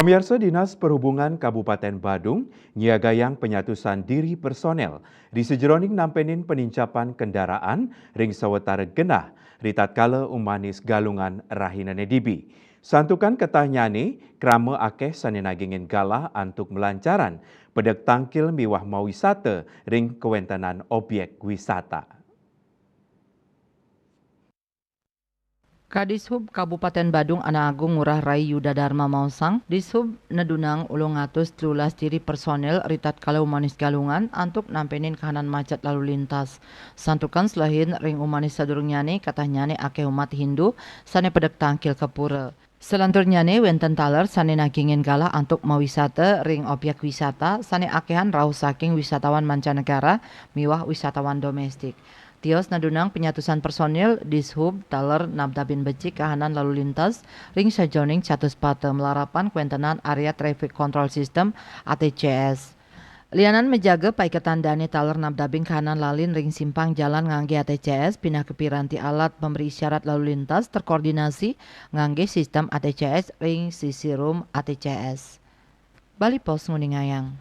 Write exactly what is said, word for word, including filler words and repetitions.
Pamiarsa, Dinas Perhubungan Kabupaten Badung nyiagayang penyatusan diri personel ri sajeroning nampenin penincapan kendaraan ring sawetara genah ri tatkala umanis Galungan rahinane dibi. Santukan ketahnyane krama akeh sane nagingin galah antuk melancaran pedek tangkil miwah mawisata ring kawentenan objek wisata. Kadishub Kabupaten Badung Anak Agung Ngurah Rai Yuda Dharma maosang, Dishub nedunang ulung atus telulas diri personel ri tatkala umanis Galungan antuk nampenin kahanan macet lalu lintas. Santukan selehin ring umanis sadurungnyane katahnyane akeh umat Hindu sane pedek tangkil ka pura. Selanturnyane wenten taler sane nagingin galah antuk mawisata ring objek wisata sane akehan rauh saking wisatawan mancanegara miwah wisatawan domestik. Tios nedunang penyatusan personil, Dishub taler nabdabin becik kahanan lalu lintas ring sajeroning catuspata malarapan kawentenan Area Traffic Control System, A T C S. Lianan majaga paiketan dane taler nabdabin kahanan lalin ring simpang jalan ngangge A T C S, pinaka piranti alat pemberi isyarat lalu lintas terkoordinasi ngangge sistem A T C S ring sisi room A T C S. Bali Post nguningayang.